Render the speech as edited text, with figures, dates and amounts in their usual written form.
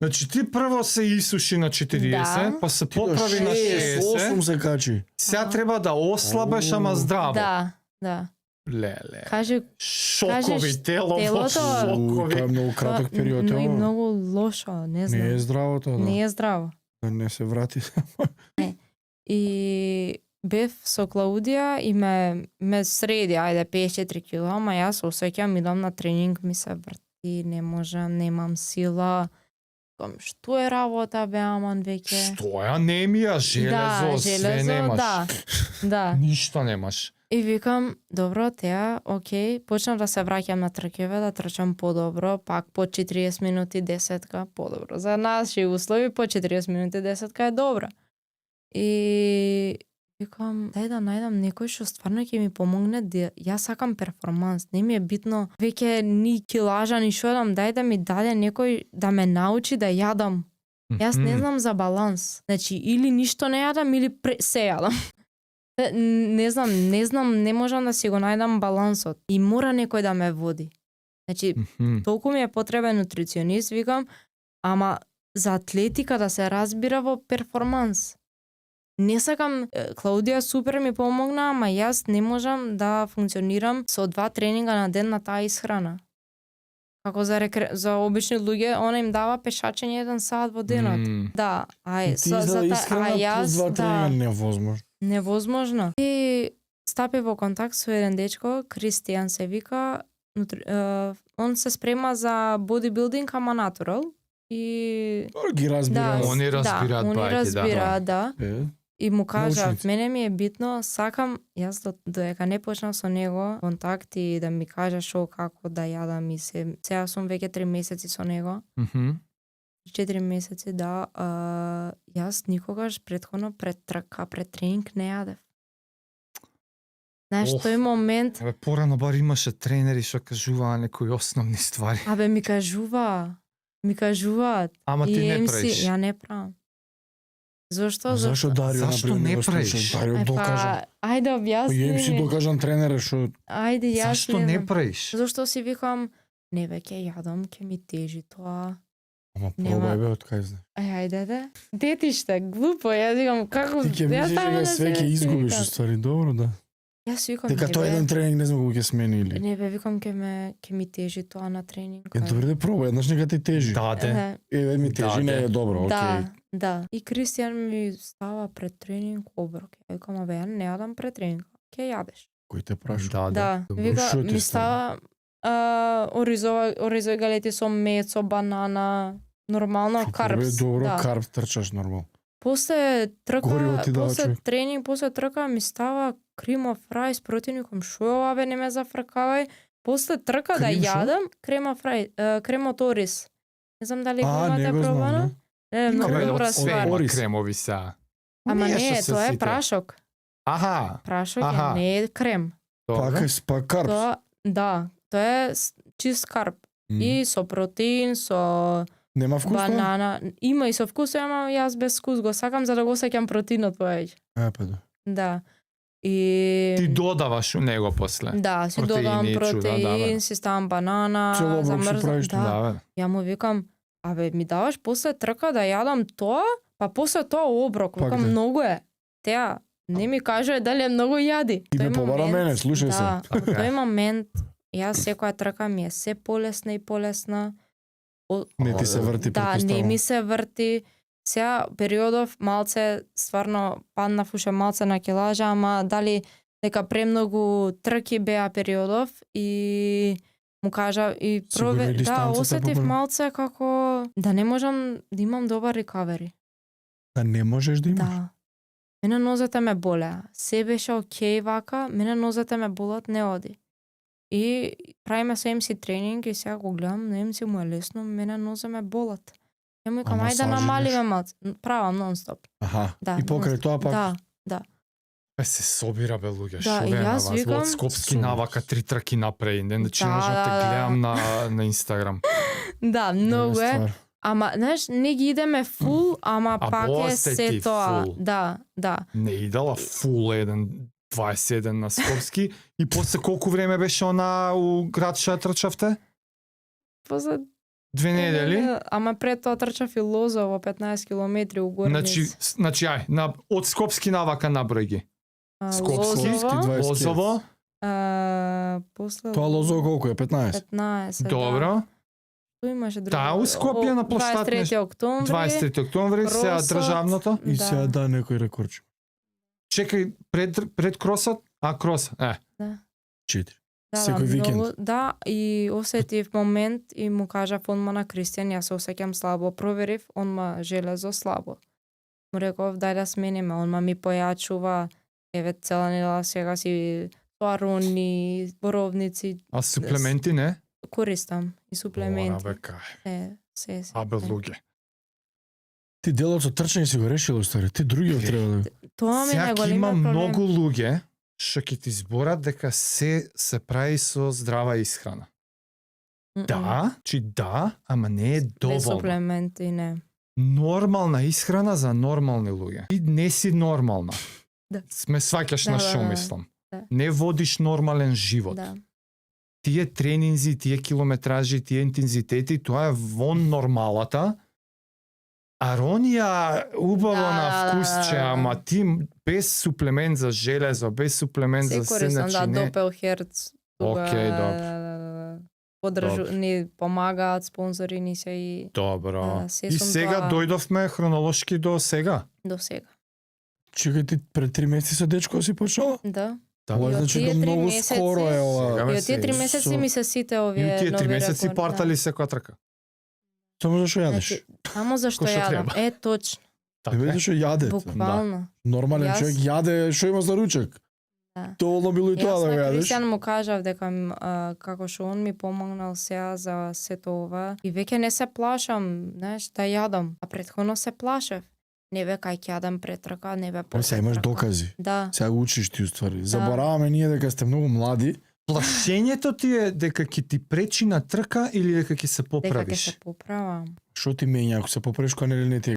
Значи ти прво се исуши на 40, па се поправи на 8 60. се качи. Сега треба да ослабеш, ама здраво. Да. Леле. Кажи, Шокови, телото, телото- Тоа шокови. е многу краток период, но и ова. многу лошо, не знам. Не е здраво тоа, да. Не е здраво. Да не се врати. И бев со Клаудија и ме среди, ајде 54 кила, ама јас осеќам, идам на тренинг, ми се врти, не можам, немам сила. Што е работа, бе, аман веќе? Што е анемија, железо, све немаш. Да. Ништо немаш. И викам, добро, теа, окей, почнав да се враќам на тркеве, да трчам подобро, пак по 40 минути десетка, подобро. За наши услови по 40 минути десетка е добро. И викам, дај да најдам некој што стварно ќе ми помогне, да јас сакам перформанс, не ми е битно веќе ни килажа, ни што дам, дај да ми даде некој да ме научи да јадам. Јас не знам за баланс. Значи, или ништо не јадам, или се јадам. Не знам, не можам да си го најдам балансот. И мора некој да ме води. Значи, толку ми е потребен нутриционист, викам, ама за атлетика да се разбира во перформанс. Не сакам, Клаудија супер ми помогна, ама јас не можам да функционирам со 2 тренинга на ден на таа исхрана. Како за обични луѓе, она им дава пешачење 1 сат во денот. Да, Ти за исхрана плюс 2 тренинга невозможно. Невозможно. И стапи во контакт со еден дечко, Кристијан се вика, он се спрема за бодибилдинг, ама натурал. И Ги разбира. Они разбираат они бајки, разбираат, да. И му кажав, Научници. мене ми е битно, сакам, јас додека не почнав со него контакт и да ми каже шо, како да јадам и се. Сега сум веќе 3 месеци со него. 4 месеци, да. Јас никогаш претходно пред трка, пред тренинг не јадев. Знаеш, тој момент... Абе, порано бар имаше тренери што кажуваа некои основни ствари. Абе, ми кажуваат. Ама ти не правиш. Ја не правам. Зошто? Зашо Дарио Зашто например, не го правиш? слушаш? Дарио докажа. Ајде објасни Јем си ми. докажан тренере што Ајде, јас Зашто не правиш? Зошто си викам, не веќе јадам, ќе ми тежи тоа. Ама Нема. пробај бе, од кај знаеш. Ајде, да. Детиште, глупо, јас викам, како... Ти ќе мислиш дека све ќе изгубиш уствари, добро да. Јас викам, Дека не, тоа бе. еден тренинг не знам кога ќе смени или. Не бе, викам, ќе ми тежи тоа на тренинг. Добре да пробај, еднаш нека ти тежи. Даде. Ми тежи, не е добро, Да, окей. да. И Кристијан ми става пред тренинг оброк. Ја викам, абе, ја не јадам пред тренинг. Ќе јадеш. Кој те праша? Да. Добро. Вика, Шо ти ми става? става оризови галети со мед, со банана, нормално Супер, бе, карпс. добро, Да. карп трчаш нормално. После Гориво трка, ти дава после човек. тренинг, после трка ми става крема фрај с протеиником. Шо е ова бе, не ме зафркавај. После трка да Крем шо? јадам крема фрај, крема торис. Не знам дали го А, имате не го знам, пробано. Не, многу Крем добра од све ствар. има Орис. кремови са. Ама Ние не, што се тоа е сите. прашок. Аха. Прашок Аха. е, не е крем. Пак е пак карп. Тоа, да, тоа е чист карп. И со протеин, со Нема вкус тоа? банана. Има и со вкус, ама јас без вкус го сакам за да го осеќам протеинот повеќе. Па да. Да. И Ти додаваш у него после. да, си протеини додавам и чуда, протеин, да, бе. си ставам банана, Цел оброк си правиш, да. бе. Ја му викам, абе ми даваш после трка да јадам тоа, па после тоа оброк. Пак Викам, да. многу е. Теа, не ми кажува дали е многу јади. Ти ме Тој побара момент- мене, слушај се. Да, во тој момент јас секоја трка ми е се полесна и полесна. Не ти се врти Да, не претпоставам. ми се врти. Сега периодов малце стварно паднав уште малце на килажа, ама дали дека премногу трки беа периодов и му кажа и Сигурно и да, дистанцата осетив поголема. малце како да не можам да имам добар рекавери. Да не можеш да имаш. Да. Мене нозете ме болеа. Се беше окей вака, мене нозете ме болат, не оди. И правиме со MC тренинг и сега го гледам, на MC му е лесно, мене нозе ме болат. Ја му викам, Ама ајде саженеш. намалиме малце. Правам нон-стоп. Аха. Да, И покрај нон-стоп. тоа пак. Да. Бе се собира бе луѓе, Да, шо и бе на јас вас, викам- од Скопски Сум. навака 3 трки направи, не значи Да, можам да те да, да. гледам на Инстаграм. Да, многу е. Ствар. Ама, знаеш, не ги идеме фул, ама А пак е после се ти тоа. фул. Да, да. Не идала фул еден 21 на Скопски и после колку време беше она у град што ја трчавте? После 2 недели. Ама пред тоа трчав и Лозово 15 километри у Горниц. Значи ај, од Скопски навака наброј ги. Скопски, Лозово, Лозово. после Тоа Лозово колку е? 15? 15. Добро. Тоа имаше друго. Таа у Скопје на площад 23 октомври. 23 октомври, сега Кросот. државното. И Да. сега да некој рекордче. Чекај, пред кросот, крос, Да. Четири. Да, Секој викенд. многу- Да, и осетив момент и му кажав онма на Кристијан, јас се осеќам слабо. Проверив, онма железо слабо. Му реков, дај да смениме, онма ми појачува, еве цела недела сега си арони, боровници, а суплементи не? користам и суплементи. Ора, бе, кај. Се. Абе, луѓе. Ти делот со трчање си го решил, стари. Ти другиот треба да... Тоа ми е Сега има големиот проблем. многу луѓе што ќе ти зборат дека се прави со здрава исхрана. Да, да, ама не е Без доволно. суплементи не. Нормална исхрана за нормални луѓе. Ти не си нормална. Да. Ме сваќаш Да, на да, што да. мислам. Да. Не водиш нормален живот. Да. Тие тренинзи, тие километражи, тие интензитети, тоа е вон нормалата. Аронија убаво на вкусче, ама ти без суплемент за железо, без суплемент Се за се, користам, значи да, не. Допелхерц. Океј, добро. Подржу, Добро. ни помагаат, спонзори ни се и Добро. се И сум сега тоа- дојдовме хронолошки до сега. до сега. Чекај, ти пред 3 месеци со дечко си почнала? Да. Ова И од значи тие да 3 многу месеци- скоро е ова. Сега, И бе, од тие 3 се- месеци со- ми се сите И овие тие 3 нови месеци рекорди, партали секоја трка. Само зашо јадеш? Значи, само зашто Кој што јадам. треба. Е, точно. Тебе Така. зашо јадете? Буквално. Нормален Јас- човек јаде, што има за ручек? Да. Доволно било и тоа Јас да на го јадеш. Кристијан му кажав дека како што он ми помогнал сега за сето ова и веќе не се плашам, знаеш, да јадам, а претходно се плашев. Не бе кај ќе јадам пред трка, не бе Ме после сега имаш трка. докази. Да. Сега го учиш ти уствари. Забораваме ние дека сте многу млади. Плашењето ти е дека ќе ти пречи на трка или дека ќе се Дека ќе поправиш? се поправам. Што ти менја ако се поправиш кога не ти